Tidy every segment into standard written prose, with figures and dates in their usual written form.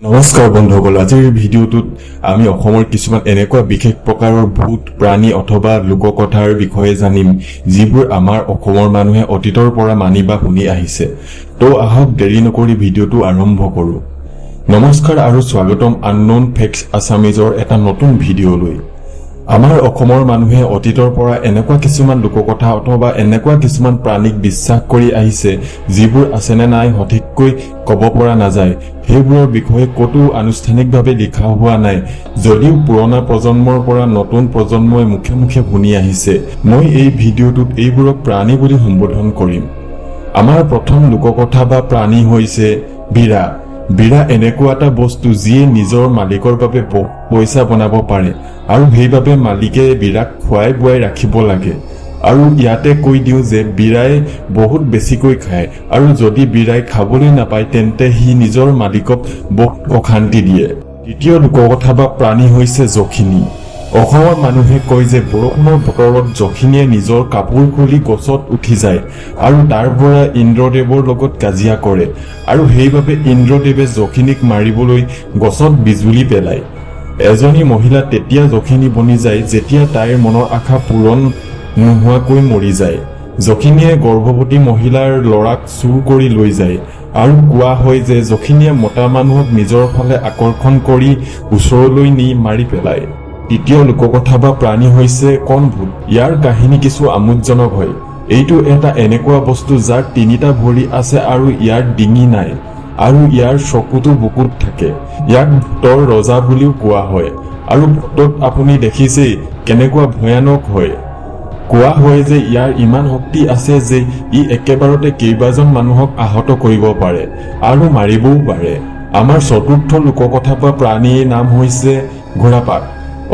নমস্কাৰ বন্ধুসকল, আজিৰ ভিডিঅ'টোত আমি অসমৰ কিছুমান এনেকুৱা বিশেষ প্ৰকাৰৰ ভূত, প্ৰাণী অথবা লোককথাৰ বিষয়ে জানিম, যিবোৰ আমাৰ অসমৰ মানুহে অতীতৰ পৰা মানি বা শুনি আহিছে। তো আহক, দেৰি নকৰি ভিডিঅ'টো আৰম্ভ কৰোঁ। নমস্কাৰ আৰু স্বাগতম আননোন ফেক্টছ আছামিজৰ এটা নতুন ভিডিঅ'লৈ। আমাৰ অসমৰ মানুহে অতীতৰ পৰা এনেকুৱা কিছুমান লোককথা অথবা এনেকুৱা কিছুমান প্ৰাণীক বিশ্বাস কৰি আহিছে, যিবোৰ আছেনে নাই সঠিককৈ ক'ব পৰা নাযায়। সেইবোৰৰ বিষয়ে ক'তো আনুষ্ঠানিকভাৱে লিখা হোৱা নাই যদিও পুৰণা প্ৰজন্মৰ পৰা নতুন প্ৰজন্মই মুখে মুখে শুনি আহিছে। মই এই ভিডিঅ'টোত এইবোৰক প্ৰাণী বুলি সম্বোধন কৰিম। আমাৰ প্ৰথম লোককথা বা প্ৰাণী হৈছে বিৰা। বিৰা এনেকুৱা এটা বস্তু, যিয়ে নিজৰ মালিকৰ বাবে বহুত পইচা বনাব পাৰে আৰু সেইবাবে মালিকে বিৰাক খুৱাই বোৱাই ৰাখিব লাগে। আৰু ইয়াতে কৈ দিওঁ যে বিৰাই বহুত বেছিকৈ খায় আৰু যদি বিৰাই খাবলৈ নাপায়, তেন্তে সি নিজৰ মালিকক বহুত অশান্তি দিয়ে। দ্বিতীয় লোককথা বা প্ৰাণী হৈছে যখিনী। অসমৰ মানুহে কয় যে বৰষুণৰ বতৰত যখিনীয়ে নিজৰ কাপোৰ খুলি গছত উঠি যায় আৰু তাৰ পৰা ইন্দ্ৰদেৱৰ লগত কাজিয়া কৰে আৰু সেইবাবে ইন্দ্ৰদেৱে যখিনীক মাৰিবলৈ গছত বিজুলী পেলায়। এজনী মহিলা তেতিয়া যখিনী বনি যায়, যেতিয়া তাইৰ মনৰ আশা পূৰণ নোহোৱাকৈ মৰি যায়। যখিনীয়ে গৰ্ভৱতী মহিলাৰ ল'ৰাক চুৰ কৰি লৈ যায় আৰু কোৱা হয় যে যখিনীয়ে মতা মানুহক নিজৰ ফালে আকৰ্ষণ কৰি ওচৰলৈ নি মাৰি পেলায়। তৃতীয় লোককথা বা প্ৰাণী হৈছে কণভূত। ইয়াৰ কাহিনী কিছু আমোদজনক হয়। এইটো এটা এনেকুৱা বস্তু, যাৰ তিনিটা ভৰি আছে আৰু ইয়াৰ ডিঙি নাই আৰু ইয়াৰ চকুটো বুকুত থাকে। ইয়াক ভূতৰ ৰজা বুলিও কোৱা হয় আৰু ফটোত আপুনি দেখিছেই কেনেকুৱা ভয়ানক হয়। কোৱা হয় যে ইয়াৰ ইমান শক্তি আছে যে ই একেবাৰতে কেইবাজন মানুহক আহত কৰিব পাৰে আৰু মাৰিবও পাৰে। আমাৰ চতুৰ্থ লোককথা বা প্ৰাণীৰ নাম হৈছে ঘোঁৰাপাক।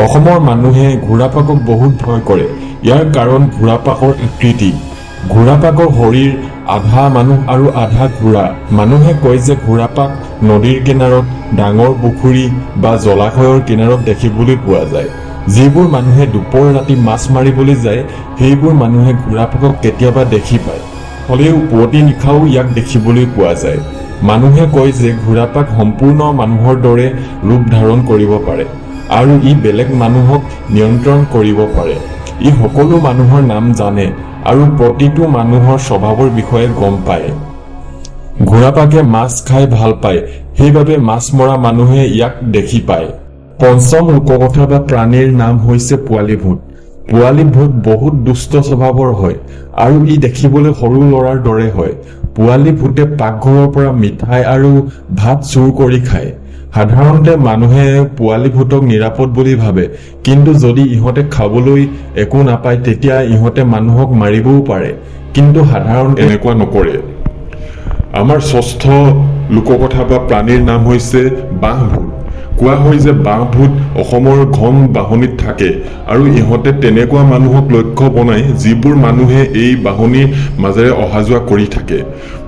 অসমৰ মানুহে ঘোঁৰাপাকক বহুত ভয় কৰে। ইয়াৰ কাৰণ ঘোঁৰাপাকৰ আকৃতি। ঘোঁৰাপাকৰ শৰীৰ আধা মানুহ আৰু আধা ঘোঁৰা। মানুহে কয় যে ঘোঁৰাপাক নদীৰ কিনাৰত, ডাঙৰ পুখুৰী বা জলাশয়ৰ কিনাৰত দেখিবলৈ পোৱা যায়। যিবোৰ মানুহে দুপৰ ৰাতি মাছ মাৰিবলৈ যায়, সেইবোৰ মানুহে ঘোঁৰাপাকক কেতিয়াবা দেখি পায়। হ'লেও পুৱতি নিশাও ইয়াক দেখিবলৈ পোৱা যায়। মানুহে কয় যে ঘোঁৰাপাক সম্পূৰ্ণ মানুহৰ দৰে ৰূপ ধাৰণ কৰিব পাৰে আৰু ই বেলেগ মানুহক নিয়ন্ত্ৰণ কৰিব পাৰে। ই সকলো মানুহৰ নাম জানে আৰু প্ৰতিটো মানুহৰ স্বভাৱৰ বিষয়ে গম পায়। ঘোঁৰাপাকে মাছ খাই ভাল পায়, সেইবাবে মাছ মৰা মানুহে ইয়াক দেখি পায়। পঞ্চম লোককথা বা প্ৰাণীৰ নাম হৈছে পোৱালি ভূত। পোৱালি ভূত বহুত দুষ্ট স্বভাৱৰ হয় আৰু ই দেখিবলৈ সৰু ল'ৰাৰ দৰে হয়। পোৱালি ভূতে পাকঘৰৰ পৰা মিঠাই আৰু ভাত চুৰ কৰি খায়। সাধাৰণতে মানুহে পোৱালি ভূতক নিৰাপদ বুলি ভাবে, কিন্তু যদি ইহঁতে খাবলৈ একো নাপায়, তেতিয়া ইহঁতে মানুহক মাৰিবও পাৰে, কিন্তু সাধাৰণতে এনেকুৱা নকৰে। আমাৰ ষষ্ঠ লোককথা বা প্ৰাণীৰ নাম হৈছে বাঁহভূত। কোৱা হয় যে বাঁহভূত অসমৰ ঘন বাঁহনিত থাকে আৰু ইহঁতে তেনেকুৱা মানুহক লক্ষ্য বনায়, যিবোৰ মানুহে এই বাঁহনিৰ মাজেৰে অহা যোৱা কৰি থাকে।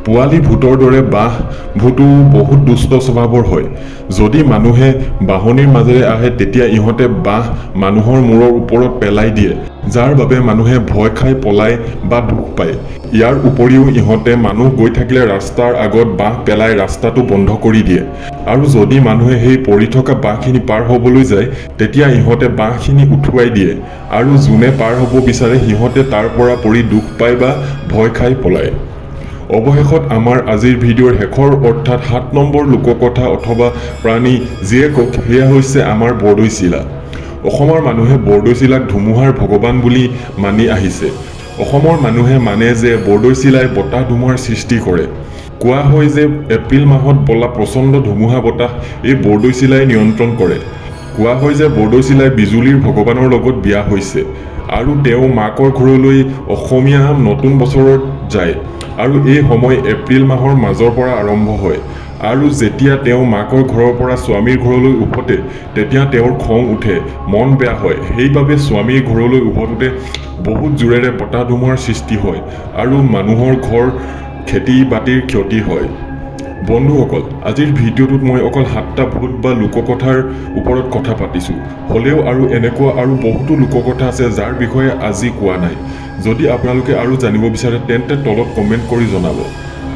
পোৱালি ভূতৰ দৰে বাঁহ ভূতো বহুত দুষ্ট স্বভাৱৰ হয়। যদি মানুহে বাঁহনিৰ মাজেৰে আহে, তেতিয়া ইহঁতে বাঁহ মানুহৰ মূৰৰ ওপৰত পেলাই দিয়ে, যাৰ বাবে মানুহে ভয় খাই পলায় বা দুখ পায়। ইয়াৰ উপৰিও ইহঁতে মানুহ গৈ থাকিলে ৰাস্তাৰ আগত বাঁহ পেলাই ৰাস্তাটো বন্ধ কৰি দিয়ে আৰু যদি মানুহে সেই পৰি থকা বাঁহখিনি পাৰ হ'বলৈ যায়, তেতিয়া ইহঁতে বাঁহখিনি উঠুৱাই দিয়ে আৰু যোনে পাৰ হ'ব বিচাৰে, সিহঁতে তাৰ পৰা পৰি দুখ পায় বা ভয় খাই পলায়। অৱশেষত আমাৰ আজিৰ ভিডিঅ'ৰ শেষৰ, অৰ্থাৎ 7 নম্বৰ লোককথা অথবা প্ৰাণী যিয়ে কওক, সেয়া হৈছে আমাৰ বৰদৈচিলা। অসমৰ মানুহে বৰদৈচিলাক ধুমুহাৰ ভগৱান বুলি মানি আহিছে। অসমৰ মানুহে মানে যে বৰদৈচিলাই বতাহ ধুমুহাৰ সৃষ্টি কৰে। কোৱা হয় যে এপ্ৰিল মাহত বলা প্ৰচণ্ড ধুমুহা বতাহ এই বৰদৈচিলাই নিয়ন্ত্ৰণ কৰে। কোৱা হয় যে বৰদৈচিলাই বিজুলীৰ ভগৱানৰ লগত বিয়া হৈছে আৰু তেওঁ মাকৰ ঘৰলৈ অসমীয়া নতুন বছৰত যায় আৰু এই সময় এপ্ৰিল মাহৰ মাজৰ পৰা আৰম্ভ হয়। আৰু যেতিয়া তেওঁ মাকৰ ঘৰৰ পৰা স্বামীৰ ঘৰলৈ উভতে, তেতিয়া তেওঁৰ খং উঠে, মন বেয়া হয়। সেইবাবে স্বামীৰ ঘৰলৈ উভতোতে বহুত জোৰেৰে বতাহ ধুমুহাৰ সৃষ্টি হয় আৰু মানুহৰ ঘৰ, খেতি বাতিৰ ক্ষতি হয়। বন্ধুসকল, আজিৰ ভিডিঅ'টোত মই অকল সাতটা ভূত বা লোককথাৰ ওপৰত কথা পাতিছোঁ। হ'লেও আৰু এনেকুৱা আৰু বহুতো লোককথা আছে, যাৰ বিষয়ে আজি কোৱা নাই। যদি আপোনালোকে আৰু জানিব বিচাৰে, তেন্তে তলত কমেণ্ট কৰি জনাব।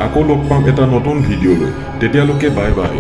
আকৌ লগ পাম এটা নতুন ভিডিঅ'লৈ। তেতিয়ালৈকে বাই বাই।